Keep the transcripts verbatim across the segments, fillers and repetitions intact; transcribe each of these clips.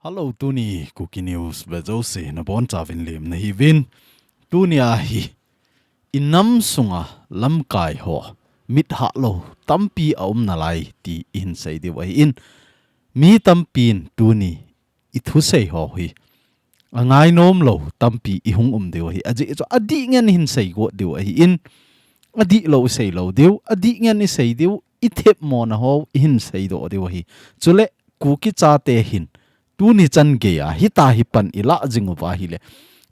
Hello, tuni Kuki News vejouse nabonchauvin lemna hiuvin. Tuni ahi, inam sunga lamkai ho, mithah lou tampi aum nalai ti ihin sei diu ahin. Mi tampin tuni ithusei ho hi angainom lou tampi ihung um diu ahi. Ajeh chu adih ngen ihin sei got diu ahin. Adih lou isei lou diu, adih ngen isei diu, ithemmo na ho ihin seidoh diu ahi. Chule Kuki chate hin tuni chan geiya hitia hi pan ilah jing uva ahile,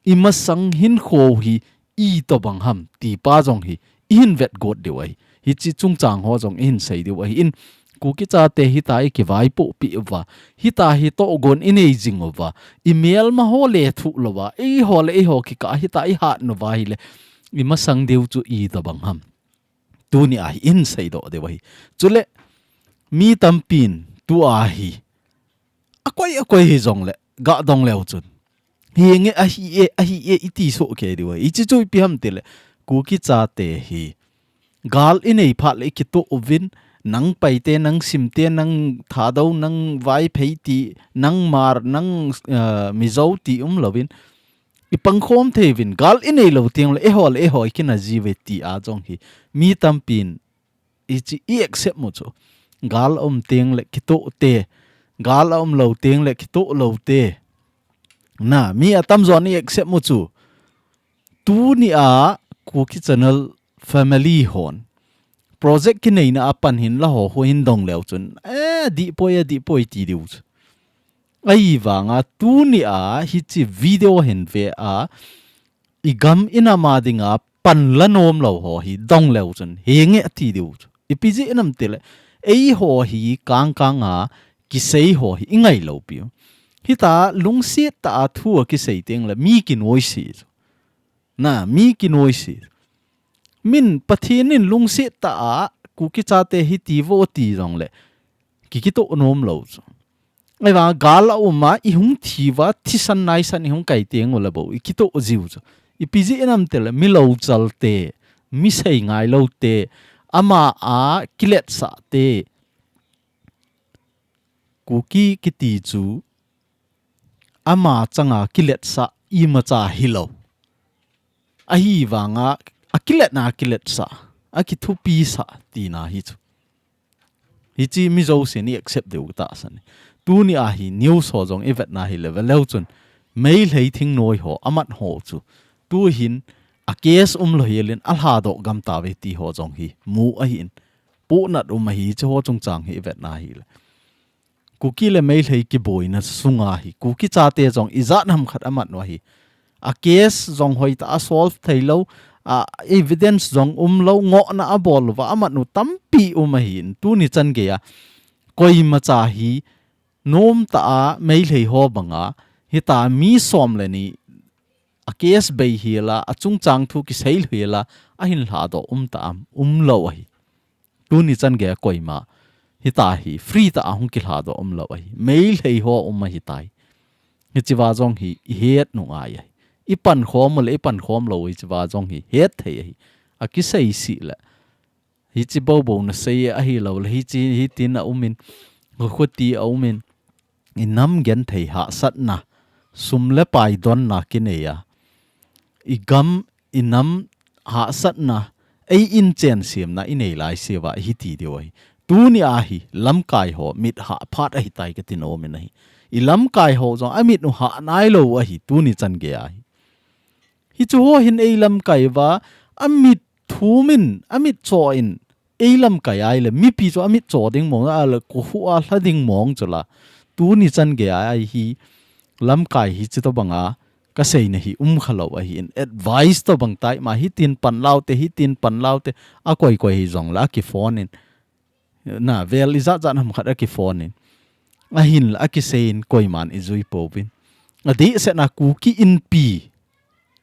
imasang hinkho hi itobang ham ti pa jong hi ihin vet got diu ahi. Hiche chungchang ho jong ihin sei diu ahin. Kuki chate hitia ikivaipoh peh uva, hitia hi tohgon inei jing uva, imelma ho lethuh louva, eiho le eiho kikah hitia ihat uva ahile, imasang diu chu itobang ham. Tuni ahi ihin seidoh diu ahi. Chule mi tampin tua hi akoi akoi hijongle, gadong leu chun, henge ahi e, ahi e iti soh kei diu ahi. Hiche chu ipi ham tile, Kuki chate hi gal inei phat le ikitoh uvin, nang Paite, nang Simte, nang Thadou, nang Vaiphei ti, nang Hmar, nang, eh, Mizo ti umlouvin, ipangkhom thei uvin, gal inei lou tengle eiho le eiho ikina jiuve tia jong hi mi tampin hiche i accept u chu. Gal aum tengle kitoh te, gal aum lou tengle kitoh lou te. Na, mi atamjon i accept u chu. Tunia Kuki Channel family hon project kineina a pan hin la ho, ho hin dong leu chun, eh, adih poi, adih poi ti diu chu. Ahivanga tunia hiche video hin ve a, igam inam a dinga pan la nom lou ho hi dong leu chun, henge ati diu chu. Ipi jeh inem tile, eiho hi kangkanga kisei ho hi ingai lou piu. Hitia lungset tah a thu akisei tengle mi kinoise chu. Na, mi kinoise. Min Pathen in lungset tah a Kuki chate hiti vo ti jongle, ki, kitoh nom lou chu. Ahivang gal aum a, ihung thi uva, thisan naisan ihung kai teng ule bou, ikitoh jiu chu. Ipi jeh inem tile, mi louchal te, mi seingai lou te, ama a kiletsah te. Kuki kiti chu, ama changa kiletsah imacha hilou. Ahivanga, akiletna kiletsah, akithupisah tina hi chu. Hiche mi jousen i accept diu tahsan e. Tunia hi news ho jong i vetna hile ve leu chun, Meitei thingnoi ho amat ho chu, tuhin a case umlou helin alhadoh gam tauve ti ho jong hi mu ahin, pohnat um ahi. Hiche ho chungchang hi i vetna hile, Kuki le Meitei kiboina sunga hi Kuki chate jong ijat ham khat amat u ahi. A case jong hoitah a solve theilou, a evidence jong umlou, ngohna abol uva amat u tampi um ahin, tuni chan geiya koimacha hi nomtah a Meitei ho banga hitia mi som le ni a case bei hela, achungchang thu kisei hela, ahin lhadoh umtah am, umlou ahi. Tuni chan geiya koima hitia hi free tah a hung kilhadoh umlou ahi. Meitei ho um ahitai. Hichea jong hi ihet u ngai ahi. Ipankhom u le ipankhom lou u hichea jong hi het thei ahi. Akisei sih le, hiche boubou nasei ahiloule, hiche hitin aumin, khuti aumin, inam genthei hahsatna, sum le pai donna kinei a, igam, inam hahsatna, ei inchen semna inei laiseuva hiti diu ahi. Tunia hi lamkai ho mithah phat ahitai kati nomin ahi. I lamkai ho jong amit u hah nailou ahi, tuni chan geiya hi. Hiche ho hin ei lamkai uva, amit thumin, amit choh in, ei lamkai ahile, mipi chu amit choh ding mong, ahile, kohu a lha ding mong chula. Tuni chan geiya hi, lamkai hi hitobanga kaseina hi umkhalou ahin, advice tobang tai ma, hitin pan laute, hitin pan laute, akoi koi hijongle akiphone in, na, vel ijat jat ham khat akiphone in, ahinla akisei in, koiman ijui pouvin. Adehsetna Kuki Inpi,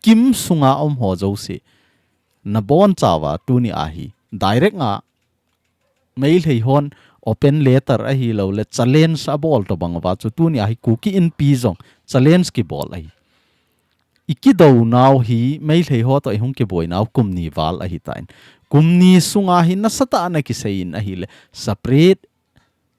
KIM sunga um ho jouse, nabonchauva tunia hi direct a Meitei hon open letter ahiloule challenge abol tobang uva chu tunia hi Kuki Inpi jong challenge kibol ahi. Ikidounau hi Meitei ho toh ihung kiboinau kum ni val ahitan, kum ni sunga hi nasatah a nakisei in ahile separate,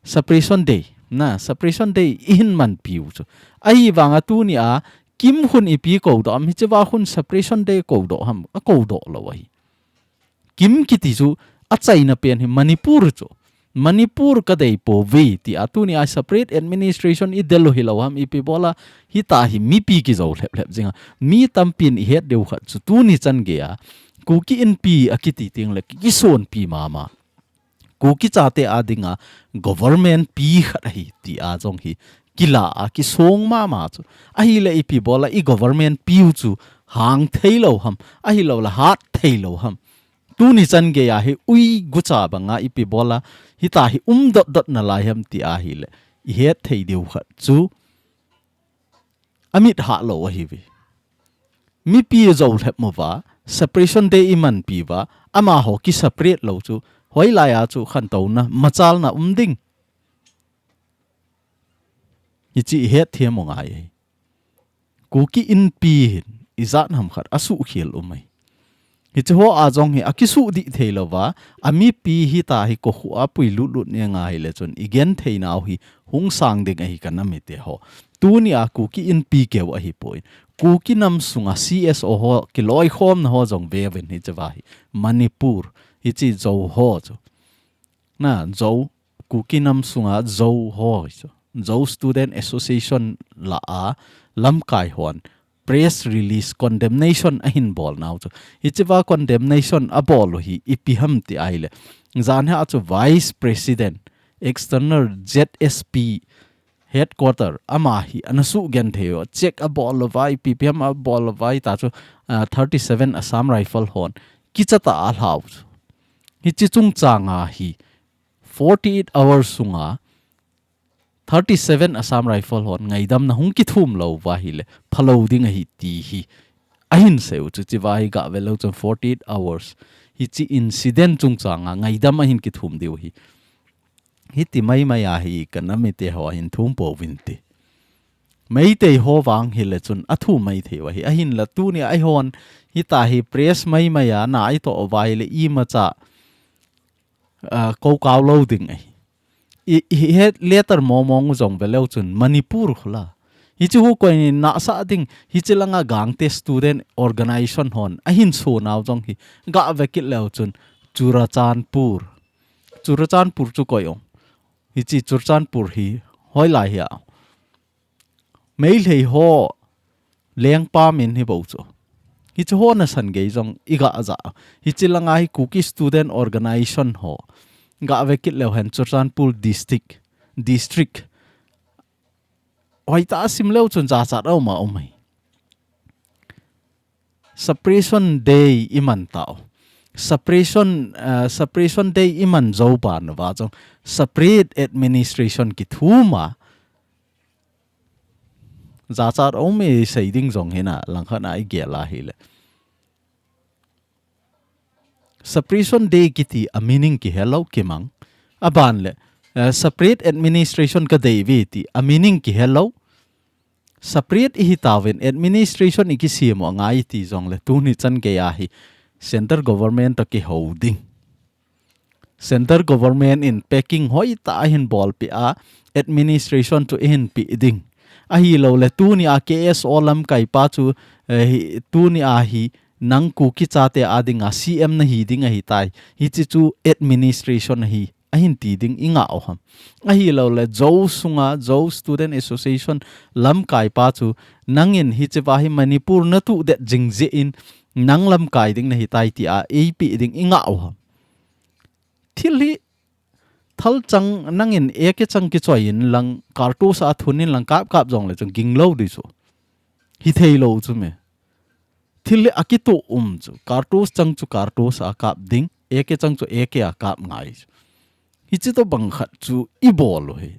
separation day, Na, Separation Day i hin manpiu chu. Ahivanga tunia KIM hun ipi koudoh ham, hichea hun Separation Day koudoh ham, akoudoh lou ahi. KIM kiti chu achaina pen hi Manipur chu. Manipur kadei pouve tia tunia separate administration i del u hilou ham ipi bola hita hi mipi kijou lhep lhep jinga. Mi tampin ihet diu khat chu tuni chan geia Kuki Inpi akiti tengle kisonpi mama. Kuki chate a dinga government pi khat ahi tia jong hi kila a kisong mama chu. Ahile ipi bola i government piu chu hang theilou ham, ahilouleh hat theilou ham. Tuni chan geia hi ui gucha banga ipi bola hita hi umdot dot nalai ham tia hile ihet thei diu khat chu amit hah lou ahiuve. Mipi jou lhep mouva, Separation Day i manpiuva, amaho kiseparate lou chu, hoilaiya chu khantouna, machalna um ding. Hichi ihet thiam u ngai ahi. Kuki Inpi hin, ijat ham khat asuhkhel um ahi. Hichi hoa jong hi akisuhdih theilouva, amipi hita hi kokhuh a pui lutlut ni ngai le chun, igenthei nau hi hung sang ding ahi ka nam mite ho. Tunia Kuki Inpi keu ahipoi. Kuki nam sunga C S O ho, kiloikhomna ho jong veuvin hichea hi. Manipur, hichi Zo ho chu. Na, Zo, Kuki nam sunga Zo ho chu. Zo Student Association lah a, lamkai hon, press release condemnation ahin bol nau chu. Hichea condemnation abol u hi ipi ham ti ahile. Janhi a chu Vice President, External Z S P, Headquarter, ama hi ana suhgenthei u. Check abol louva, ipi ipi ham abol louva, hita chu, ah, thirty seven Assam Rifle hon. Kicha tah a alhau chu. Hichi chungchanga hi forty eight hours sunga thirty seven Assam Rifle hon ngaidamna hung kithum louva hile, phalou ding ahi ti hi. Ahin seiu chu, hichea hi gah ve leu chun forty eight hours. Hichi incident chungchanga ngaidam ahin kithum diu hi. Hiti maimai ahi ka nam mite ho ahin thum pouvin ti. Meitei ho vang hile chun athum mai thei u ahi. Ahinla tunia eihon hita hi press maimai a na itoh uva hile imacha, ah, kokau lou ding ahi. I, i het letter momong u jong ve leu chun Manipur khula. Hichi hu koiyin nasah ding, hichi langa Gangte Student Organization hon ahin so nau jong hi gah ve kit leu chun Churachandpur. Churachandpur chu koi ong. Hichi Churachandpur hi hoilai hia. Meitei ho lengpa min hi bou chu. Hichi ho nasan gei jong i gah ja. Hichi langa hi Kuki Student Organization ho. Gah ve kit leu hen Churachandpur District. District. Hoitah a sim leu chun jachat a um a um ahi. Separation Day i man tau. Separation, uh, Separation Day i man jou ban uva jong separate administration kithum a. Jachat a um i sei ding jong hina langkhat a i gel a hile. Separation Day kiti a meaning kihelou kimang. Aban le, eh, separate administration kadei uve ti a meaning kihelou. Separate ihi tauvin administration i kisem u angai ti jong le tuni chan geia hi central government toh kihou ding. Central government in packing hoitah a hin bolpeh a administration chu ihin pe ding. Ahilouleh tunia K S O lamkai pa chu, eh, hi, tunia hi nang Kuki chate a dinga C M nahi ding ahitai. Hichi chu administration ahi. Ahin ti ding i ngah u ham. Ahilouleh Zo sunga, Zo Student Association lamkai pa chu nangin hichea hi Manipur natuh det jing jeh in nang lamkai ding nahitai tia eipeh ding i ngah u ham. Thil hi thalchang nangin A K chang kichoi in lang cartridge a thun in lang kap kap jong le chun ging lou ding chu. Hithei lou chu me. Thil hi akitoh um chu. Cartridge chang chu cartridge a kap ding. A K chang chu A K a kap ngai chu. Hichi tobang khat chu i bol u hi.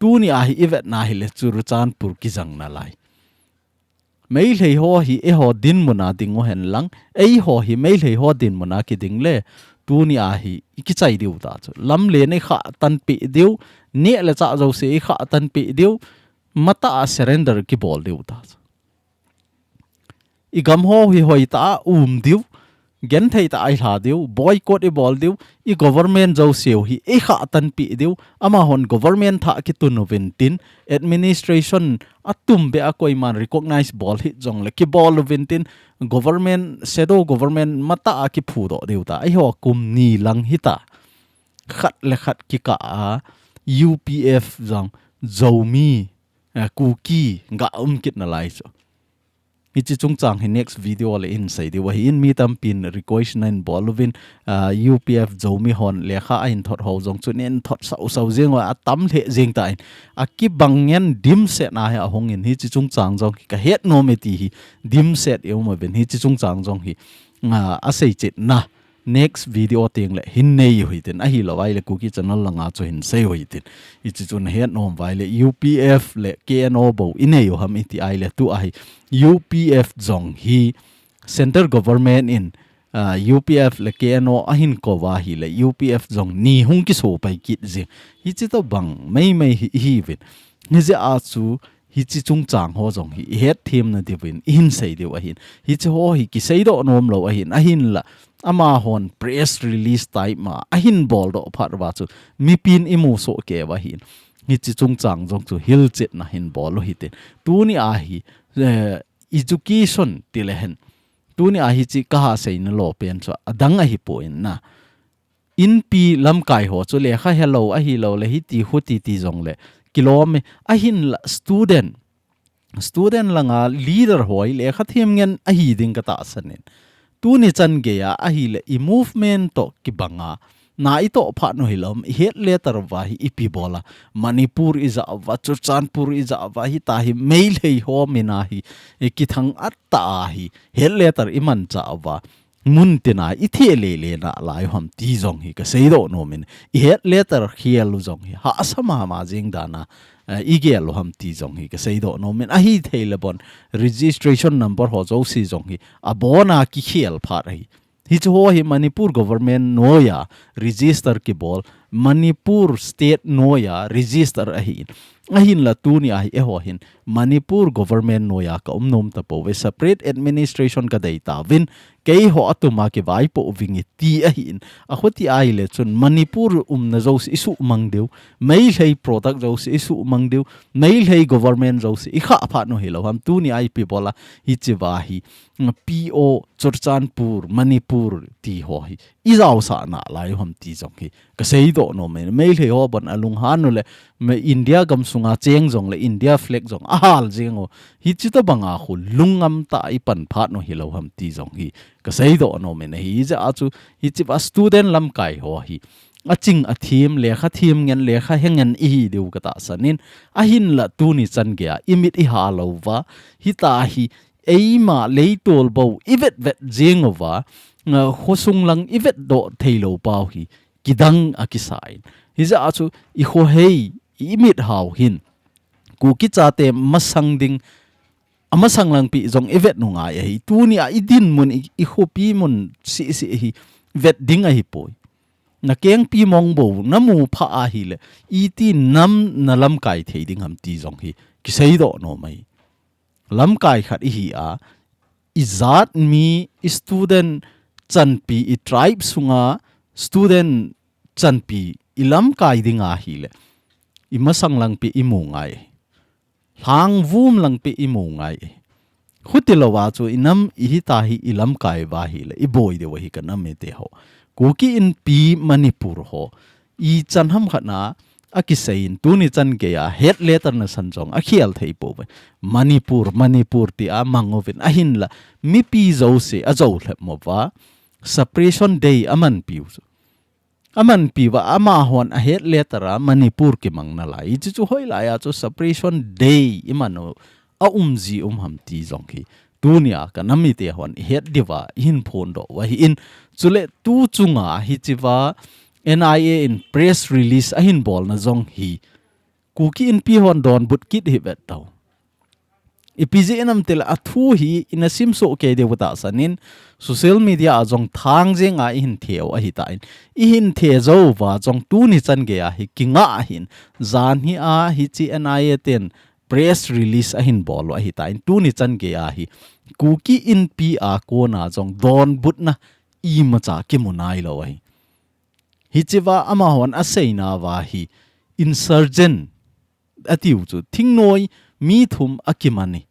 Tunia hi i vet na hile Churachandpur kijang nalai. Meitei ho hi eiho dinmun a ding u hen lang. Eiho hi Meitei ho dinmun a kiding le. Tunia hi i kichai diu ta chu. Lamlen i khah tan peh diu. Neh le chah jouse i khah tan peh diu. Matah a surrender kibol diu ta chu. I gam ho hi hoitah a um diu. Genthei tah a i hla diu, boycott i bol diu, i government jouse u hi i khah tanpi diu, amahon government thah kitun uvin tin, administration a tum be a koiman recognize bol hih jongle kibol uvin tin, government, shadow government matah a kiphudoh diu ta, eiho kum ni lang hita. Khat le khat kikah a, U P F jong, Zomi, eh, Kuki, ga um kit nalai chu. Hiche chungchang hi next video le in sei diu ahi in, mi tampin request na in bol uvin, ah, U P F Zomi hon lekha ahin thot ho jong chu nin thot sau sau jeng uva atam lheh jeng tan. Akibang ngen dimset na hi ahung in hiche chungchang jong hi kahet nom e ti hi dimset i um uvin hiche chungchang jong hi, ah, asei chet na. Next video teng le hin nei u hitin ahilou ahile Kuki channel langa chu hin sei u hitin. Hiche chu nahet nom uva ahile U P F le K N O bou i nei u ham iti ahile tu ahi U P F jong hi central government in, ah, U P F le K N O ahin kou uva ahile U P F jong ni hung kiso pai kit jing. Hiche tobang meimei hi, hi uvin. Hijeh a chu hiche chungchang ho jong hi i hetthem na diuvin i hin sei diu ahin. Hiche ho hi kiseidoh nom lou ahin, ahinla amahon press release type ma ahin boldoh phat uva chu mipin i musoh kei uva ahin. Hiche chungchang jong chu hilchetna hin bol u hitin. Tuni a hi, eh, education ti le hen. Tuni a hiche kaha seina lou pen chu adang ahipoi na. Inpi lamkai ho chu lekha helou ahilou le hiti huti ti jong le kilom e ahinla student, student langa leader ho hi lekha them ngen ahi ding ka tahsan in. Tuni chan gei a ahile i movement toh kibang a na i toh phat u hilou ham, i het letter uva hi ipi bol a, Manipur i ja uva, Churachandpur i ja uva, hita hi Meitei ho min a hi, i kithang at ta a hi, het letter i mancha uva. Mun tina i theh lele nalai u ham ti jong hi ka seidoh nom in, i het letter khel u jong hi hahsa mama jeng dan a, eh, i gel u ham ti jong hi ka seidoh nom in, ahithei le bon registration number ho jouse jong hi abon a kikhel phat ahi. Hiche ho hi Manipur government noiya register kibol, Manipur state noiya register ahi in. Ahinla tuni a hi eiho hin Manipur government noiya ka um nom tapouve, separate administration ka dei tauvin, keiho atum a kivaipoh vinge ti ahi in. Akhuti ahile chun Manipur umna jouse i suhmang diu, Meitei product jouse i suhmang diu, Meitei government jouse i khah phat u hilou ham, tuni a ipi bol a hiche uva hi, mm, P O, Churachandpur, Manipur ti ho hi i jaosah nalai u ham ti jong hi ka seidoh nom in. Meitei ho bon alunghan u le, me India gam sunga cheng jong le India flag jong ahal jeng u. Hiche tobang a khu lungngam tah a i pan phat u hilou ham ti jong hi ka seidoh nom in ahi. Hijeh a chu hiche uva student lamkai ho hi aching athem, lekha them ngen, lekha he ngen i hi diu ka tahsan in, ahinla tuni chan gei a i mit i ha lou uva, hita hi eima leitol bou i vet vet jeng uva, nga khosung lang i vetdoh theilou pau hi kidang a kisa in. Hijeh a chu i khohei, i mit hao hin Kuki chate masang ding, amasang langpi jong i vet u ngai ahi. Tuni a i dinmun, i, i khopi mun sisi hi vet ding ahipoi. Na kengpi mong bou na mu pha ahile, iti nam na lamkai thei ding ham ti jong hi kiseidoh nom ahi. Lamkai khat i hi a, i jat mi, i student chanpi, i tribe sunga student chanpi i lamkai ding ahile, i masang langpi i mu ngai. Lhangvum langpi i mu ngai. Khuti lou a chu i nam i hita hi i lamkai uva ahile, i boi diu ahi ka nam mite ho. Kuki Inpi Manipur ho i chan ham khat na a kisei in tuni chan gei a het letter na san jong a khel thei pouve. Manipur, Manipur ti a mang uvin ahinla mipi jouse a jou lhep mo uva. Separation Day a manpi u chu. A manpi uva amahon a het letter a Manipur kimang nalai. Hiche chu hoilai a chu Separation Day i man u a um ji um ham ti jong hi. Tuni a ka nam mite hon i het diuva i hin phondoh u ahi in. Chule tu chunga hiche uva N I A in press release ahin bolna jong hi Kuki Inpi hon donbut kit hi vet tau. Ipi jeh inam tile a thu hi i na simsoh kei diu ka tahsan in social media a jong thang jeng a i hin the u ahi tan. I hin the jou uva jong tuni chan gei a hi kingah ahin. Jan hi a hiche N I A ten press release ahin bol u ahi tan. Tuni chan gei a hi Kuki Inpi a kona jong donbutna imacha kimu nailou ahi. Hichea amahon aseina uva hi insurgent atiu chu thingnoi mi thum akiman ahi.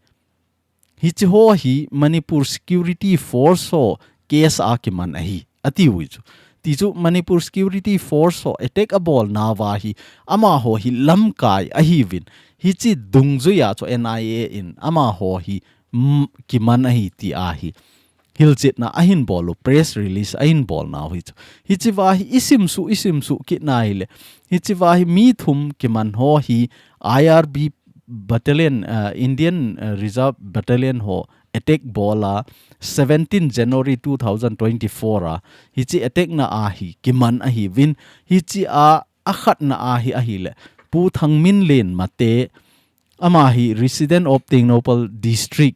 Hiche ho hi Manipur Security Force ho case a kiman ahi, atiu chu. Tichu Manipur Security Force ho attack abolna uva hi amaho hi lamkai ahiuvin. Hiche dungjuia chu N I A in amaho hi, mm, kiman ahi tia hi hilchetna ahin bol u, press release ahin bolnau hi chu. Hichea hi isimsuh, isimsuh kit naile. Hichea hi mi thum kiman ho hi I R B battalion, uh, Indian, uh, Reserve Battalion ho attack bola seventeen January two thousand twenty-four a. Hiche attack na a hi kiman ahiuvin. Hichea akhatna a hi ahile Pu Thangminlen Mate, ama hi resident of Tengnoupal District,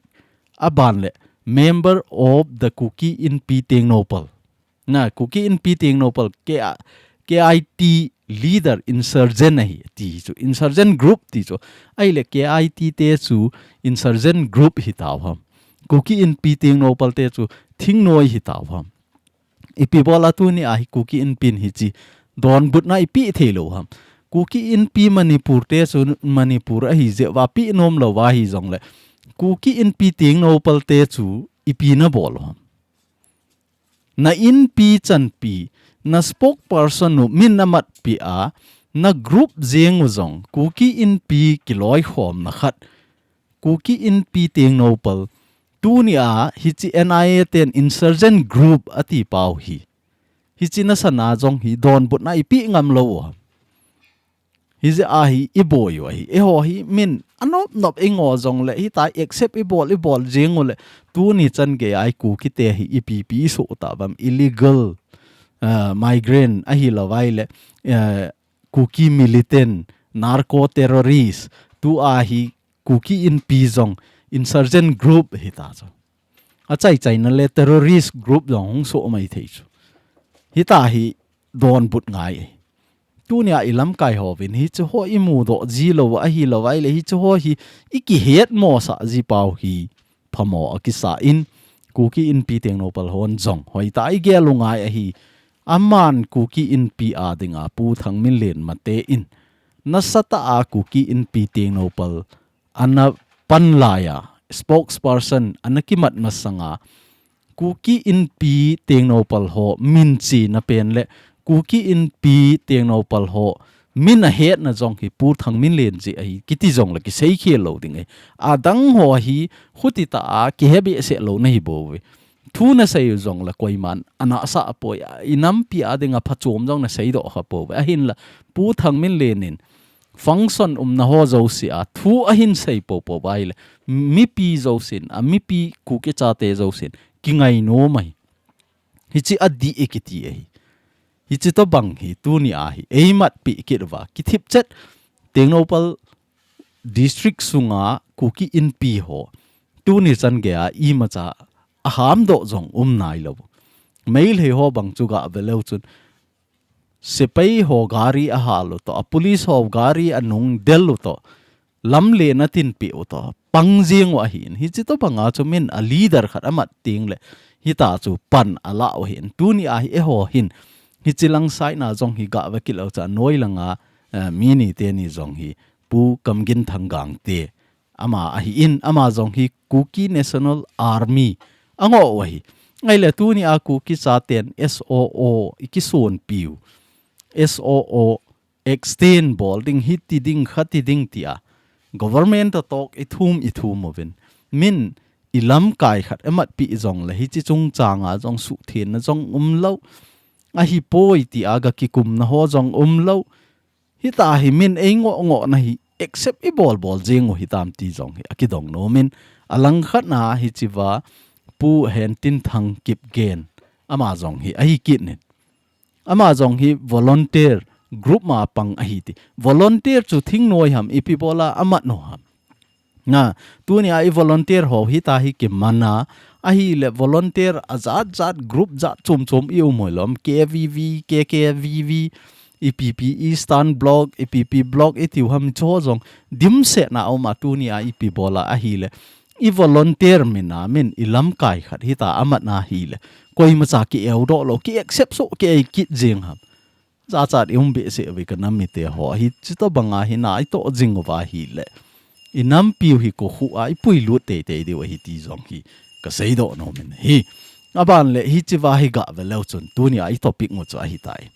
aban le member of the Kuki Inpi Tengnoupal. Na, Kuki Inpi Tengnoupal, K-, K I T leader insurgent ahi, ti chu. Insurgent group ti chu. Ahile K I T te chu insurgent group hitau ham. Kuki Inpi Tengnoupal te chu thingnoi hitau ham. Ipi bola tunia hi Kuki Inpin hiche donbutna ipeh theilou ham. Kuki Inpi Manipur te chu Manipur ahi jeh uva peh nomlou ahi jongle Kuki Inpi Tengnoupal te chu ipi nabol u ham. Na inpi chanpi, na spokesperson u min namatpeh a, na group jeng u jong Kuki Inpi kiloikhomna khat, Kuki Inpi Tengnoupal, tunia hiche N I A ten insurgent group atipau hi. Hiche nasana jong hi donbutna ipeh ngamlou u ham. Hijeh a hi iboi u ahi. Eiho hi min anop nop ingo jongle hitia accept ibol, ibol jeng ule. Tuni chan geia hi Kuki te hi ipi ipi isoh tauvam, illegal, uh, migrant ahilou vaile, uh, Kuki militant, narco terrorist, tua hi Kuki Inpi jong insurgent group hita chu. Achai chaina le terrorist group jong hung soh mai thei chu. Hitia hi donbut ngai. Tunia ilamkai hovin hiche ho imudoh jilou ahilou vaile hiche ho hi ikihetmosah jipau hi phamo akisa in, Kuki Inpi Tengnoupal hon jong hoitah a igel u ngai ahi. Aman Kuki Inpi a dinga Pu Thangminlen Mate in nasatah a Kuki Inpi Tengnoupal ana pan laiya spokesperson ana kimat masanga Kuki Inpi Tengnoupal ho minchena pen le Kuki Inpi Tengnoupal ho min ahetna jong hi Pu Thangminlen jeh ahi kiti jongle kiseikhel lou ding ahi. Adang ho hi khutitah a kihe behseh louna hi bouve. Thu nasei u jongle koiman anahsah poi, inampi a dinga phachom jong naseidoh kha pouve. Ahinla Pu Thangminlen in function umna ho jouse a thu ahin sei poupou vaile mipi jousen, a mipi Kuki chate jousen kingainom ahi. Hiche adih e kiti ahi. Hiche tobang hi tunia hi eimatpeh kit uva kithipchet Tengnoupal district sunga Kuki Inpi ho tuni chan geia imacha ahamdoh jong um nailou. Meitei ho bang chu gave leu chun sepai ho gari ahal u toh, a police ho gari anung del u toh, lamlen atinpeh u toh, pang jeng u ahin. Hiche tobanga chu min a leader khat amat tengle hitia chu pan alah u ahin. Tunia hi eiho hin hiche lang saina jong hi gave kit leu chun anoi langa, eh, mi ni teni jong hi Pu Kamginthang Gangte ama ahin, ama jong hi Kuki National Army angoh u ahi. Ahile tunia Kuki chaten S O O ikisonpiu, S O O extend bol ding, hiti ding, khati ding tia government toh talk ithum ithum uvin, min ilamkai khat amatpeh jongle hiche chungchanga jong suhthenna jong umlou, ahipoi tia gakikumna ho jong umlou. Hitia hi min eingoh ngohna hi accept ibol bol jeng u hitam ti jong hi akidong nomin, alangkhatna hichea Pu Hentinthang Kipgen ama jong hi ahi kit in. Ama jong hi volunteer group ma pang ahi ti. Volunteer chu thingnoi ham, ipi bola amat u ham. Na, tunia i volunteer ho hitia hi kimana, ahile volunteer ajat jat group jat chom chom i um u lom, K V V, K K V V, ipi ipi Eastern Bloc, ipi ipi bloc itiu ham chu jong dimsetna aum a tunia ipi bola ahile. i volunteer min a min i lamkai khat hita amat na hile, koima cha ki eu doh lo, ki accept so ki ei kit jing ham. Za chat i um be se ve ka nam mite ho hi, chito banga hi na i to jing uva hile, i nampiu hi ko khu a i pui lut tei tei diu ahi ti jong hi ka sei doh nom in ahi. Aban le hichi va hi ga ve leu chun tuni a i topic ngu chu ahi tai.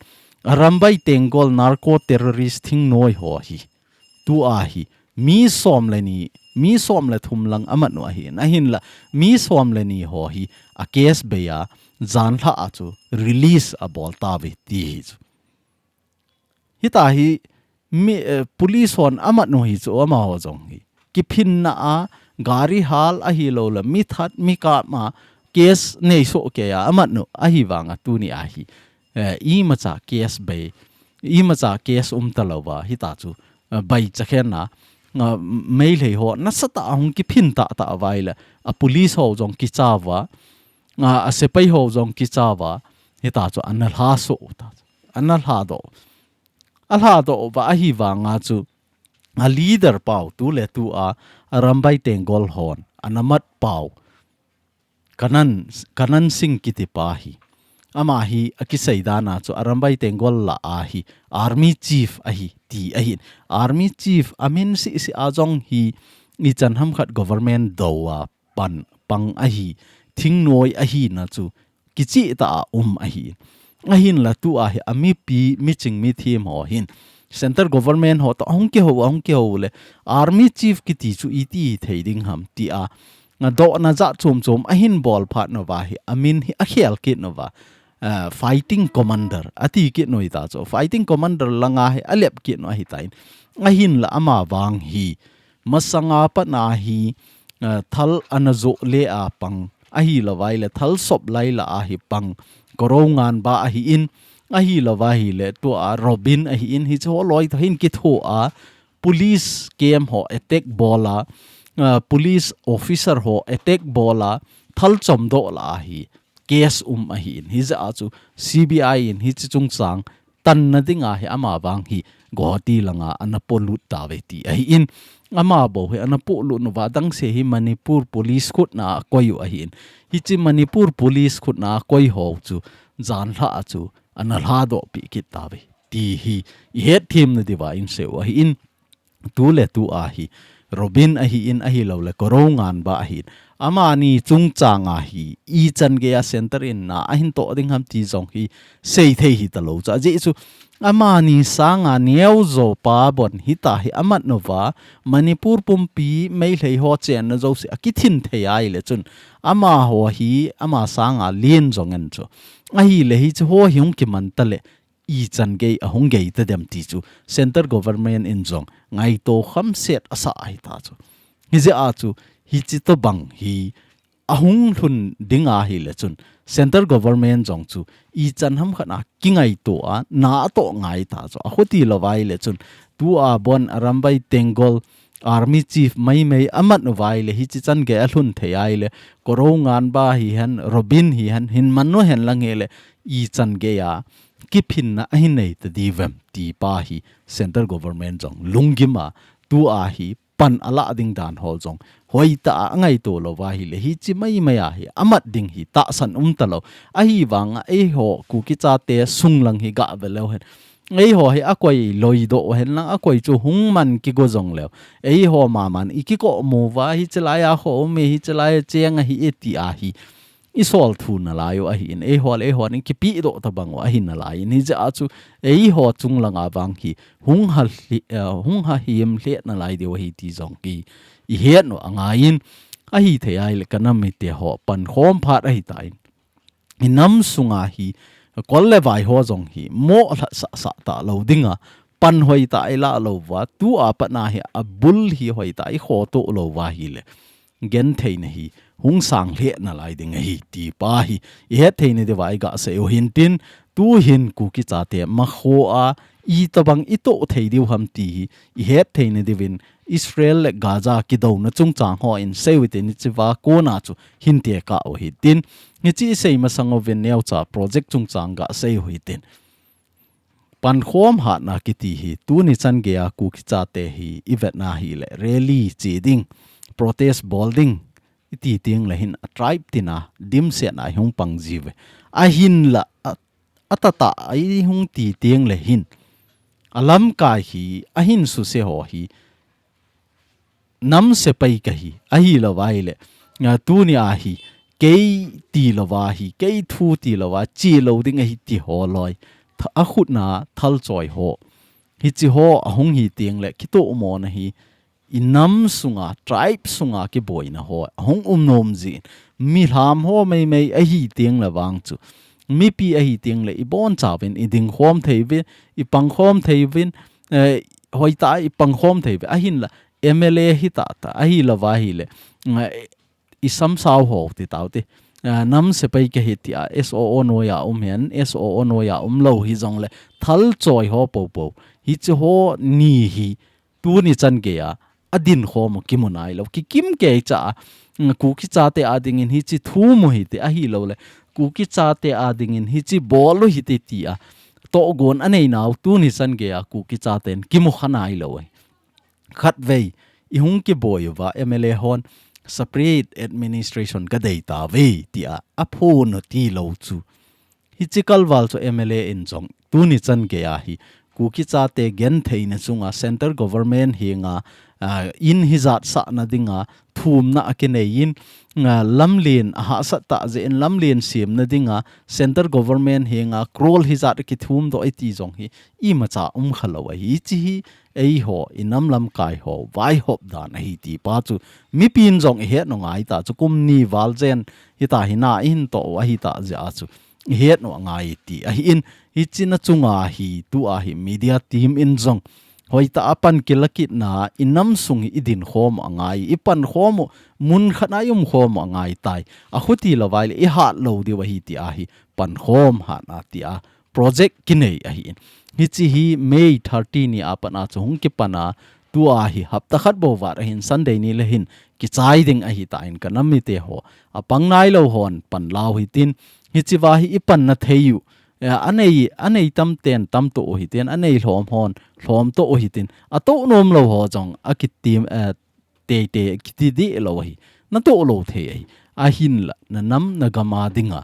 Arambai Tenggol narco terrorist thingnoi ho hi. Tu a hi, mi som le ni, mi som le thum lang amat nu ahi. Ahin la, mi som le ni ho hi, a case bei a, jan lha a chu, release a bol ta ve ti hi chu. Hita hi, mi, eh, police hon amat nu hi chu, ama ho jong hi. Kiphinna a, gari hal ahi lo la, mi that, mi kap ma, case nei so ke a, amat nu ahi vang a tuni a hi. Eh, i ma cha case bei, i ma cha case um ta lo va, hita chu, eh, bai cha khen na, nga, mei lei ho, na sa ta hung ki phin ta ta vai le, a police ho jong ki cha va, nga, a sepai ho jong ki cha va, hita chu, ana hla so ta, ana hla do, a hla do va, ahi vang a chu, a leader pau, tu le tu a, Arambai Tenggol hon, ana mat pau, Kanan, Kanan Singh kiti pa hi. Ama hi a kisei dan a chu Arambai Tenggol la a hi Army Chief ahi ti ahin. Army Chief a min si si a jong hi i chan ham khat government do a pan pang ahi. Thingnoi ahi na chu kichi ta a um ahi. Ahin la tu a hi a mipi, mi ching mi thim ho hin. Center government ho to hung ki ho, hung ki ho le. Army Chief kiti chu i ti thei ding ham ti a. Nga do na ja chom chom ahin bol phat no va hi, a min hi a khel kit no va. Ah, fighting commander, a ti kit no i ta chu. Fighting commander langa hi a lep kit no ahi ta in. Ahin la ama vang hi. Masanga pat na hi, ah, thal ana zo le a pang. Ahi lo vai le thal sop lai la ahi pang. Koro ngan ba ahi in. Ahi lo vai hi le tu a Robin ahi in. Hi chu ho loi to hin ki tho a. Police camp ho attack bol a, ah, police officer ho attack bol a, thal chom do la ahi, case um ahi in. Hi ja a chu C B I in hi chi chung chang tan na ding a hi ama vang hi Guwahati langa ana po lut ta ve ti ahi in. Ama bo hi ana po lut nu va dang se hi Manipur police khut na koi u ahi in. Hi chi Manipur police khut na koi ho chu jan hla a chu ana hla do pi kit ta ve ti hi i het thim na diva in se u ahi in. Tu le tu a hi, Robin ahi in ahi lo le, Koro ngan ba ahi in. Ama ni chung chang a hi, i chan gei a center in na, ahin to ding ham ti jong hi, sei thei hi ta lo cha. Jesu, ama ni sang a neo zo pa bon hi ta hi, amat no va, Manipur pumpi, mei hlei ho chen na zo si, a kithin thei ai le chun. Ama ho hi, ama sang a lien zong en chu. Ahi le hi chu ho hi hung kiman ta le, i chan gei a hung gei ta dem ti chu center government in zong ngaito kham set a sa ahi ta chu. Hi je a chu hi chi to bang hi a hung hlun ding ahi le chun center government zong chu i chan ham khat a ki ngaito a na a to ngai ta chu. A khuti lo vai le chun tu a bon a Arambai Tenggol Army Chief mai mai amat no vai le hi chi chan gei a hlun thei ai le Koro ngan ba hi hen Robin hi hen hin man no hen lang he le i chan gei a kiphinna ahi nei ta di vem ti pa hi center government zong lunggim a tu a hi pan a la ding dan hol zong hoi ta a ngaito lo va hi le hi chi mai mai a hi amat ding hi ta san um ta lo ahi vang a ei ho Kuki chate sung lang hi ga ve lo hen ei ho hi a koi loi do hen lang a koi chu hung man ki go zong lo ei ho ma man i ki ko mu va hi chi lai a ho me hi chi lai a cheng a hi e ti a hi i sol thu na lai u ahi in, ei ho le ei ho in kipi do ta bang u ahi na lai in, hi ja chu ei ho chung lang a vang hi hung ha hli-, eh, hung ha him hle na lai deu ahi ti zong ki i het no a ngai in, ahi thei ai le ka nam mite ho pan khom phat ahi ta in. I nam sunga hi kol le vai ho zong hi mo hla sa sa ta lo ding a pan hoi ta i la lo va tu a pa na hi a bul hi hoi ta i kho to lo va hi le. Gen thei na hi hung sang hle na lai ding ahi ti pa hi i het thei na deu a i ga sei u hin tin tu hin Kuki chate ma kho a i ta bang i to thei diu ham ti hi i het thei na diu in Israel le Gaza ki do na chung chang ho in sei u te ni chi va ko na chu hin te ka u hi tin ni chi sei ma sang u vin neo cha project chung chang ga sei u hi tin. Pan khom hat na kiti hi, tu ni chan gei a Kuki chate hi, i vet na hi le, rally chi ding, protest bol ding, iti teng le hin a tribe tina dimset a hung pang jiuve. Ahinla a, a tata a i hung ti teng le hin a lamkai hi a hin suse ho hi nam sepai ka hi, ahi lo vai le. Nga tuni a hi, kei ti lo va hi, kei thu ti lo va, chi lo ding ahi ti ho loi. Tha-, a khut na thal choi ho. Hichi ho a hung hi teng le, kito mo na hi, i nam sunga, tribe sunga ki boi na ho, a hung um nom ji. Mi hlam ho mei mei ahi teng le vang chu. Mi pi ahi teng le, i bon cha vin, i ding khom thei vin, i pang khom thei vin, eh, hoi ta i pang khom thei vin, ahin la, M L A hi ta ta, ahi la va hi le. Nga, i sam sao ho ti tau ti. Ah, nam sepai ka hi ti a, S O O noi a um hen, S O O noi a um lo hi jong le, thal choi ho po po. Hichi ho ni hi, tuni chan gei a, a din khom u ki mu nai lo. Ki kim kei cha, mm, Kuki chate a dingin hichi thu mu hi ti ahi lo le. Kuki chate a dingin hichi bol u hi ti ti a. To gon a nei nau tuni chan gei a, Kuki chaten ki mu kha nai lo. Khat vei, i hung ki boi uva M L A hon separate administration ka dei ta ve, ti a, a phun u ti lo chu. Hichi kalval chu M L A in jong, tuni chan gei a hi, Kuki chate gen theina chunga center government hinga, ah, in hi jat sa na dinga, thumna a ki nei in, ah, lamlen a hahsat ta je in lamlen siam na dinga, center government hinga, crore hi jat a ki thum do i ti jong hi, i ma cha um kha lo ahi chi hi, ei ho, i nam lam kai ho, vai hop dan ahi ti pa chu, mi pin jong i het no ngai ta chu, kum ni val jen, hi ta hi na i hin to u ahi ta je a chu. I het u a ngai ti. Ahi in, hichi na chunga hi, tu a hi media team in jong. Hoi ta a pan ki la kit na, i nam sung hi i din khom u a ngai, i pan khom u, mun khat na i um khom u a ngai tai. A khuti la vai le, i hat lo diu ahi ti a hi, pan khom hat na ti a. Project ki nei ahi in. Hichi hi May thirty ni a pan a chu hung ki pan a, tu a hi hapta khat bo vat ahin Sunday ni le hin ki chai ding ahi ta in ka nam mite ho. A pang nai lo hon pan lau hi tin, hichi va hi i pan na thei u. Eh, a nei, a nei tam ten tam to u hi tin, a nei hlom hon, hlom to u hi tin. A to nom lo ho jong, a ki tim, eh, tei tei ki ti di lo hi. Na to lo thei ahi. Ahin la, na nam, na gam a dinga.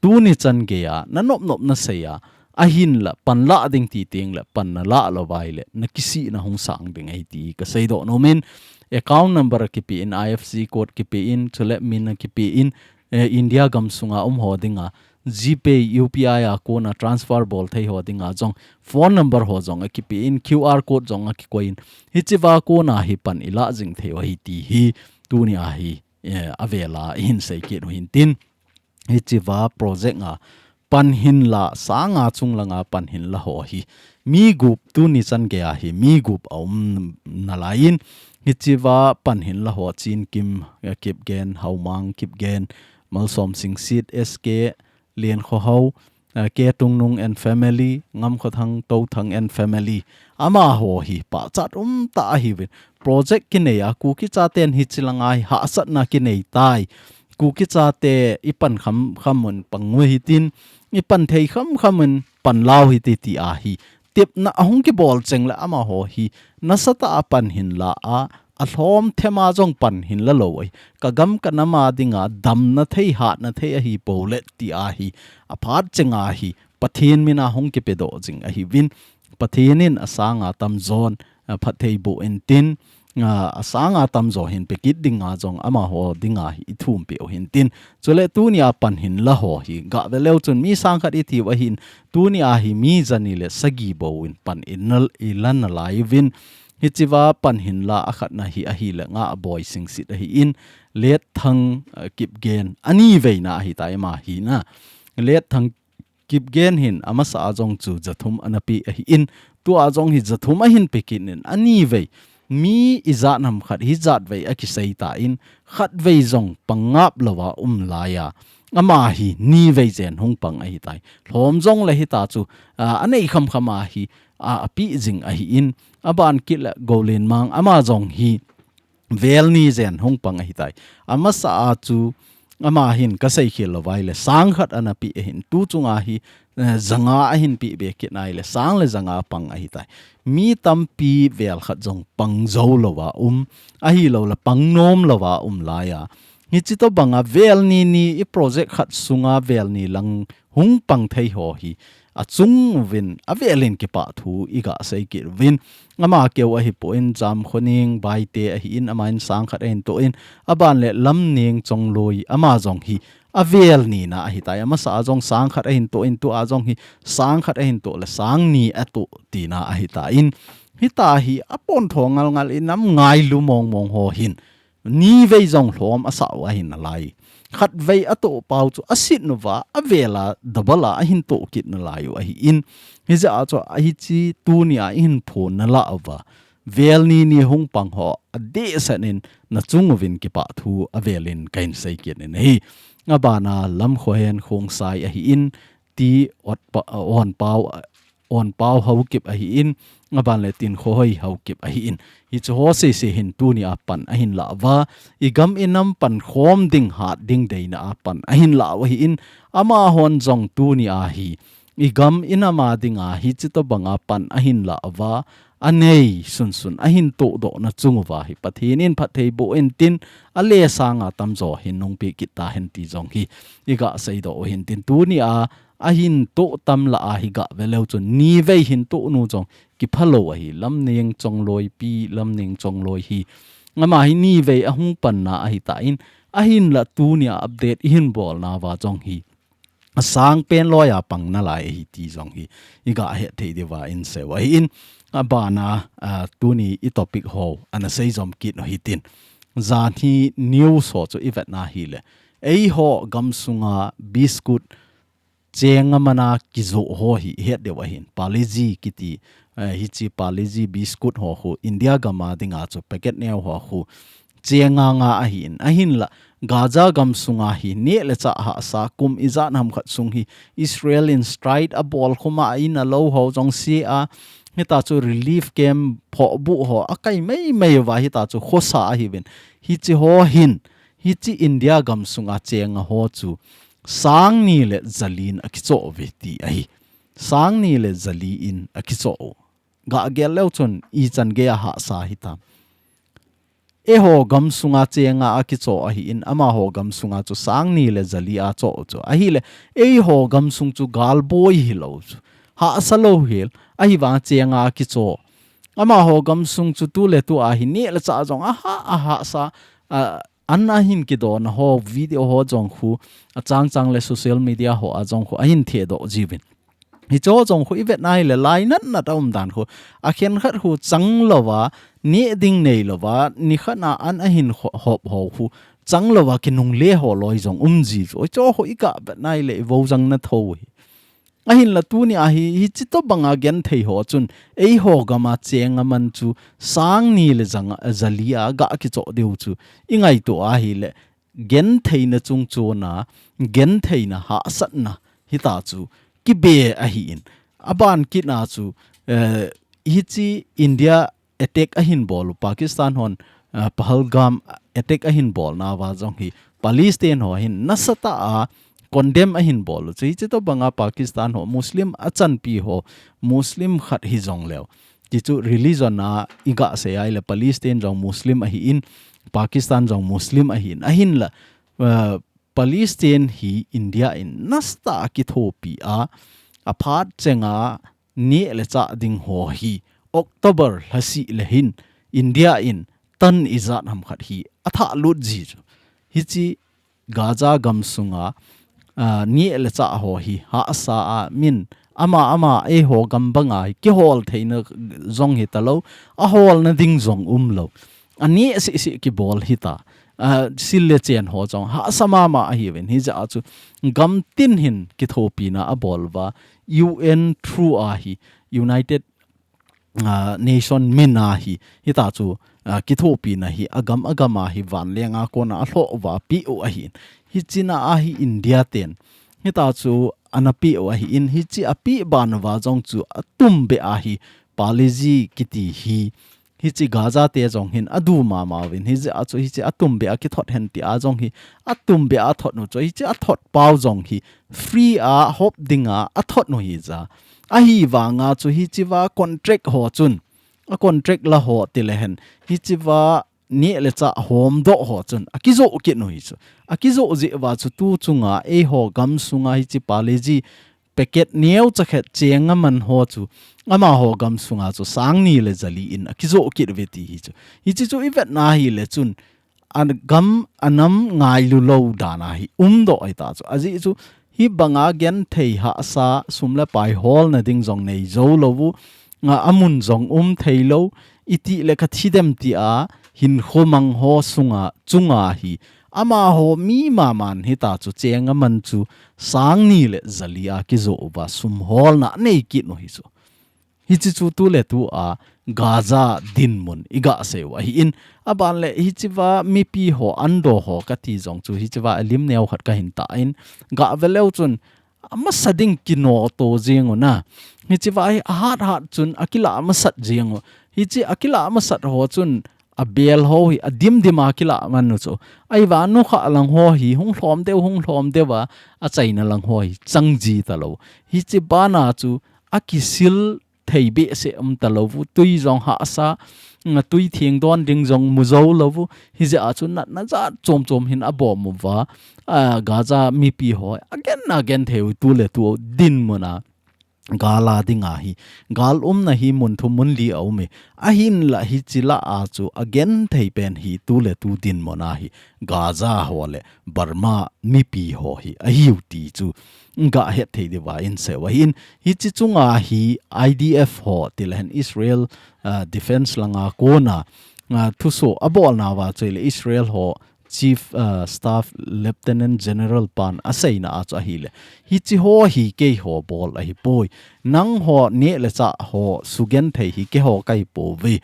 Tuni chan gei a, na nop nop na sei a. Ahin la, pan la ding ti teng le, pan na la lo vai le, na ki si na hung sang ding ahi ti ka sei do nom in. Account number ki pe in, I F S C code ki pe in, chule min ki pe in, eh, India gam sunga um ho dinga, GPay, U P I a kona transfer bol thei ho dinga jong, phone number ho jong a ki pe in, Q R code jong a ki koi in, hichi va kona hi pan i la jing thei u ahi ti hi, tuni a hi, eh, a vela i hin sei kit u hin tin, hichi va project a pan hin la, sanga chung langa pan hin la ho hi, mi gup tuni chan gei a hi, mi gup a um na lai in, hichi va pan hin la ho Chin Kim, eh, Kipgen, Haumang Kipgen, Malsom Singsit, S K, Lien Khohau, eh, K Tungnung and family, Ngam Khothang, Tothang and family. Ama ho hi, pachat um ta ahi vin. Project ki nei a, Kuki chaten hichi la ngai, hahsat na ki nei tai. Kuki chate i pan kham kham un pang u hi tin, i pan thei kham kham un pan lau hi ti ti a hi. Tipna a hung ki bol cheng le ama ho hi, nasa ta a pan hin la a, a hlom them a jong pan hin la lo ahi. Ka gam ka nam a dinga damna thei hatna thei ahi po le ti a hi. A phat cheng a hi. Pathen min a hung ki pe do jing ahi vin. Pathen in a sanga tam jon, a phat thei bu in tin, a, a sanga tam jo hin pe kit dinga jong ama ho dinga hi i thum pe u hin tin. Chule tuni a pan hin la ho hi. Ga ve leu chun mi sang khat i ti u ahin. Tuni a hi mi jani le sagi bo in pan in na, i la na lai vin. Hichi va pan hin la a khat na hi ahi le nga a boi sing sit ahi in, Let Thang, eh, Kipgen. Ani vei na ahi ta ima hi na. Let Thang Kipgen hin a masa a jong chu jathum ana pe ahi in. Tu a jong hi jathum a hin pe kit in ani vei. Mi i jat nam khat hi jat vei a ki sei ta in. Khat vei jong pang ngap lo a um lai a. Ama hi ni vei jen hung pang ahi tai. Hlom jong le hi ta chu, a, a nei kham kham a hi, a, a pi jing ahi in. A ban kit le Golin Mang ama jong hi vel ni jen hung pang ahi tai. A masa a chu ama hin ka sei khel lo vai le sang khat ana pi ahin tu chunga hi, eh, janga a hin pi be kit nai le sang le janga pang ahi tai. Mi tampi vel khat jong pang zo lo a um. Ahi lo le pang nom lo a um lai a. Hichi tobanga vel ni ni i project khat sunga vel ni lang hung pang thei ho hi achung uvin avelin kipah thu i ga sei kit uvin. Ama keu ahi poi in Jamkhoning Baite ahi in, ama in sang khat ahin toh in, aban le Lamneng Chongloi ama jong hi avel ni na ahi tai. Amasa a jong sang khat ahin toh in, tua jong hi sang khat ahin toh le sang ni atoh tina ahi ta in. Hita hi apon tho ngal ngal in nam ngailu mong mong ho hin ni vei jong lhom asa u ahi nalai. Khat vei atoh pau chu asit nuva, avela double a ahin toh kit nalai u ahi in. Hijeh a chu ahi chi tuni a ihin phon nala uva. Vel ni ni hung pang ho adeh sat in nachung uvin kipah thu avelin kahin sei kit in ahi. Abana Lamkhohen Khongsai ahi in, T Onpau, Onpau Haokip ahi in, aban le Tinkhohoi Haokip ahi in. Hichu ho sese hin tuni a pan ahin la uva, i gam i nam pankhom ding hat ding deina a pan ahin la u ahi in, amahon jong tuni a hi i gam i nam a dinga hichi tobanga pan ahin la uva, anei sunsun ahin toh doh na chung uva hi Pathen in phatthei boh in tin, ale sanga tamjo hin nungpeh kit tahen ti jong hi i ga sei doh u hin tin, tuni a ahin toh tam la a hi ga ve leu chun ni vei hin toh nu jong kipha lou ahi. Lamneng Chongloi pi, Lamneng Chongloi hi, ama hi ni vei ahung pan na ahi ta in, ahin la tuni a update ihin bol nauva jong hi asang pen loi a pang nalai ahi ti jong hi i ga het thei diuva in sei u ahi in. Abana, ah, tuni i topic ho ana sei jom kit u hitin. Jan hi news ho chu i vet na hile, eiho gam sunga biscuit cheng a man a kijoh ho hi i het diu ahin. Parle-G kiti, eh, hichi Parle-G biscuit ho khu India gam a dinga chu packet neo ho khu cheng nga nga ahi in. Ahin la Gaza gam sunga hi neh le chah hahsa kum ijat ham khat sung hi Israel in strike abol khum a, in a lou ho jong sia a, hita chu relief camp phoh buh ho akai mei mei uva, hita chu khosa ahi uvin. Hichi ho hin, hichi India gam sunga cheng nga ho chu sang ni le ja li in akichoh uve ti ahi. Sang ni le ja li in akichoh u. Ga gel leu chun ichan gei a hahsa hitam. Eiho gam sunga cheng nga akichoh ahi in, amaho gam sunga chu sang ni le ja li a choh u chu. Ahile, eiho gam sung chu gal boi hilou chu. Hahsa lou hel, ahivang cheng nga akichoh. Amaho gam sung chu tu le tu a hi neh le chah jong aha, ahahsa, a, an ahin kidon na ho, video ho jong khu, achang chang le social media ho a jong khu, ahin thedoh jiuvin. Hicho jong khu i vet na hile, lai nat nat a um dan khu, akhen khat khu chang louva, neh ding nei louva, nikhat na an ahin ho-, hop ho khu, chang louva kinungle ho loi jong um ji chu. Hicho khu i ga vet na hile, i vo jang na tho hi. Ahin la tuni a hi, hichi tobanga genthei ho chun, eiho gam a cheng a man chu, sang ni le jang, ja li a ga kichoh diu chu, i ngaito ahile, gentheina chungchon a, gentheina hahsatna, hita chu, kibe ahi in. Aban kit na chu, eh, hichi India attack ahin bol u, Pakistan hon, ah, Pahalgam attack ahin bol nauva jong hi, Palestine ho hin nasatah a condemn ahin bol u. Chu hichi tobanga Pakistan ho, Muslim achanpi ho, Muslim khat hijong leu. Ti chu religion a i ga sei ahile Palestine jong Muslim ahi in, Pakistan jong Muslim ahi in. Ahin la, ah, Palestine hi India in nasatah a kithopi a, aphat chenga neh le chah ding ho hi October lhasih le hin India in ton ijat ham khat hi athah lut ji chu. Hichi Gaza gam sunga, ah, neh le chah ho hi hahsa a min ama ama eiho gam banga hi kihol theina jong hi talou, aholna ding jong umlou. Aneh seh seh kibol hita. Ah, sil le chen ho jong hahsa mama ahiuvin, hijeh a chu gam tin hin kithopina abol uva, U N through a hi, United, ah, Nation min a hi, hita chu, ah, kithopina hi agam agam a hi vanleng a kona alhoh uva apeh u ahin. Hichi na a hi India ten hita chu ana peh u ahi in, hichi apeh ban uva jong chu atumbeh a hi Parle-G kiti hi, hichi Gaza te jong hin adu mama uvin, hijeh a chu hichi atumbeh a kithot hen ti a jong hi, atumbeh a athot u chu, hichi athot pau jong hi free a hop dinga athot u hija. Ahivanga chu hichi va contract ho chun, a contract la ho ti le hen, hichi va neh le chah homdoh ho chun akijoh kit u hi chu. Akijoh jeh uva chu tu chunga eiho gamsunga hiche paleji packet neocha khat cheng aman ho chu amaho gamsunga chu sang ni le jali in akijoh kit uve ti hi chu. Hiche chu ivetna hile chun agam anam ngailu lou dan ahi umdoh ahi ta chu. Ajeh chu hi banga genthei hahsa sum le pai holna ding jong nei jou lou u, nga amun jong um thei lou, iti le kathi dem tia hinkho mang ho sunga chunga hi amaho mi maman hita chu cheng aman chu sang ni le jali a kijoh uva sum holna nei kit u hi chu. Hiche chu tu le tu a Gaza dinmun iga sei u ahi in, aban le hichea mipi ho ando ho kati jong chu hichea lim neo khat kahin ta in, ga ve leu chun amasa ding kinoto jing u na. Hichea hi ahat hat chun akilah masat jing u. Hiche akilah masat ho chun abel ho hi adim dim a kilah man u chu. Ahivang nukha lang ho hi hung lhom deu, hung lhom deu a, achaina lang ho hi chang ji talou. Hiche bana chu akisil thei behseh um talou u, tui jong hahsa, nga tui theng don ding jong mu jou lou u, hijeh a chu natna jat chom chom hin abom uva, a, Gaza mipi ho, agen na gen thei u tu le tu dinmun a, gal a ding ahi, gal umna hi mun thum mun li a um e, ahinla hiche lah a chu, agen thei pen hi tu le tu dinmun ahi, Gaza ho le Burma mipi ho hi ahiu ti chu ga het thei diu va in sei u ahin, hiche chunga hi I D F ho ti le hen Israel, ah, Defense langa kona, ah, thuso abolna uva chu ile Israel ho Chief, ah, Staff Lieutenant General pan aseina a chu ahile, hiche ho hi keiho bol ahipoi, nangho neh le chah ho sugenthei hi keiho kahi pouve,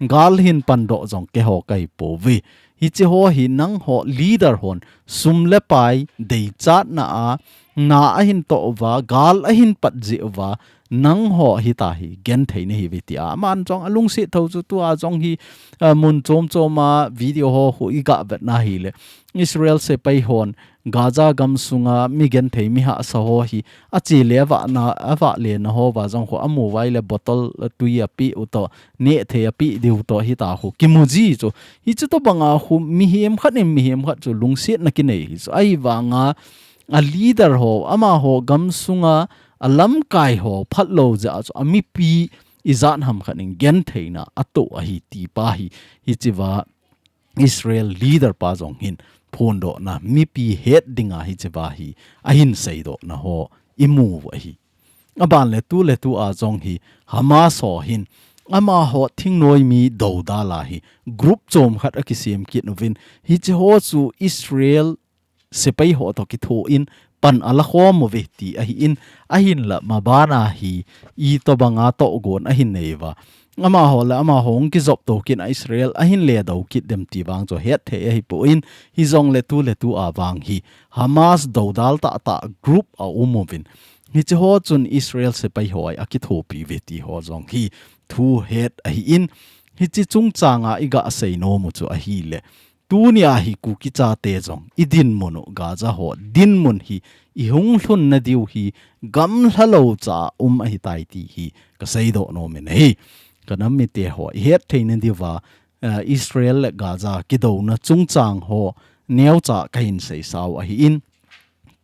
gal hin pandoh jong keiho kahi pouve. Hiche ho hi nangho leader hon sum le pai deichatna a na ahin toh uva, gal ahin pat jeh uva, nangho hita hi genthei nahiuve tia aman jong alungset tho chu tua jong hi, ah, mun chom chom a video ho khu iga vetna hile Israel sepai hon Gaza gamsunga mi genthei mi hahsa ho hi ache le avahna, avah lena ho uva jong khu amu uva ile bottle tui ape u toh, neh thei ape diu toh hita khu kimu ji chu. Hiche tobanga khu mihem khat in mihem khat chu lungsetna kinei hi chu. Ahivanga a leader ho, amaho gamsunga alamkai ho phatlou jeh a chu amipi ijat ham khat in gentheina atoh ahi ti pa hi, hichea Israel leader pa jong hin phondohna mipi het dinga hichea hi ahin seidohna ho imu u ahi. Aban le tu le tu a jong hi Hamas ho hin amaho thingnoi mi dodal a hi group chom khat akisem kit uvin, hiche ho chu Israel sepai ho toh kitho in pan ala khom uve ti ahi in, ahinla mabana hi itobanga tohgon ahin nei uva, amaho le amaho hung kijop to kit a Israel ahin ledoh kit dem ti vang chu hetthei ahipoi, hijongle tu le tu a vang hi Hamas dodal tahtah group aum uvin, hiche ho chun Israel sepai ho a akithopi uve ti ho jong hi thu het ahi in, hiche chungchanga iga seinom u chu ahile, tunia hi Kuki chate jong idinmun u Gaza ho dinmun hi ihung lhunna diu hi gamlha lou cha um ahitai ti hi kaseidoh nom in ahi. Kanam mite ho ihet theina diuva, eh, Israel le Gaza kidouna chungchang ho neocha kahin seisau ahi in,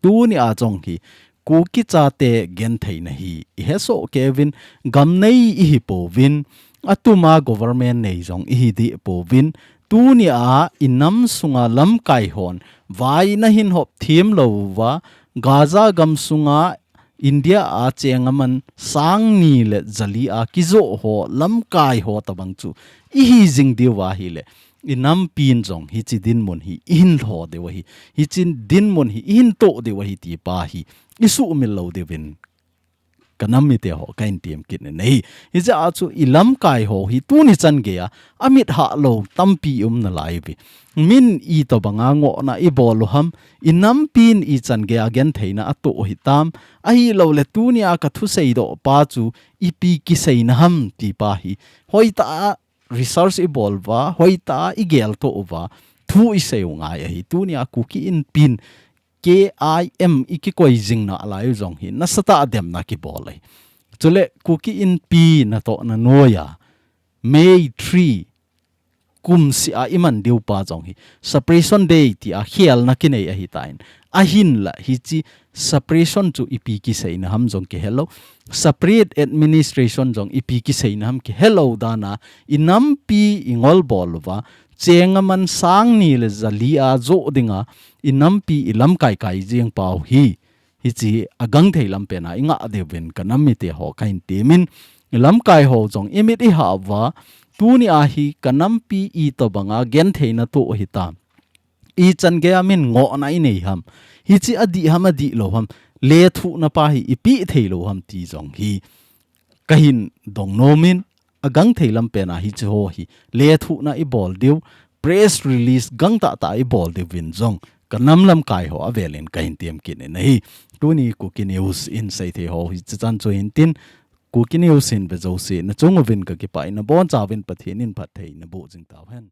tunia jong hi Kuki chate gentheina hi ihesoh kei uvin, gam nei ihi pouvin, atuma government nei jong ihi deh pouvin, tunia inam sunga lamkai hon vai nahin hop thiem lou uva, Gaza gamsunga India a cheng aman sang ni le jali a kijoh ho lamkai ho tabang chu ihi jing diu ahile, inampin jong hiche dinmun hi ihin lho diu ahi, hiche dinmun hi ihin toh diu ahi ti pa hi isuhmil lou diuvin kanam mite ho kahin tem kit in ahi. Hijeh a chu ilamkai ho hi tuni chan geiya amit hah lou tampi um nalai uve. Min itobanga ngohna ibol u ham, inampin ichan geiya gentheina atoh u hitam, ahilouleh tunia kathusei doh pa chu ipi kiseina ham ti pa hi hoitah a research ibol uva, hoitah a igel toh uva, thu isei u ngai ahi. Tunia Kuki Inpin K I M ikikoi jing nalai u jong hi nasatah a demna kibol ahi. Chule Kuki Inpi natohna noiya May three, kumseh a iman diu pa jong hi Separation Day tia khelna kinei ahitan. Ahinla hiche separation chu ipi kiseina ham jong kihelou. Separate administration jong ipi kiseina ham kihelou dan a, inampi ingol bol uva, cheng aman sang ni le ja li a joh dinga, inampi ilamkai kai jing pau hi. Hiche agangthei lampen a ingah diuvin kanam mite ho kahin temin, ilamkai ho jong imit ihah uva, tuni a hi kanampi itobanga gentheina toh hita. Ichan geiya min ngohna inei ham. Hiche adih ham adih lou ham. Lethuhna pa hi ipeh thei lou ham ti jong hi kahin dong nomin, agangthei lampen a hiche ho hi lethuhna ibol diu, press release gangtah tah ibol diuvin jong kanam lamkai ho avelin kahin tem kit in ahi. Tuni Kuki News in seithei ho hiche chan chu hintin, Kuki News hin ve jouse nachung uvin kakipah in, nabonchauvin Pathen in phatthei naboh jing tauhen.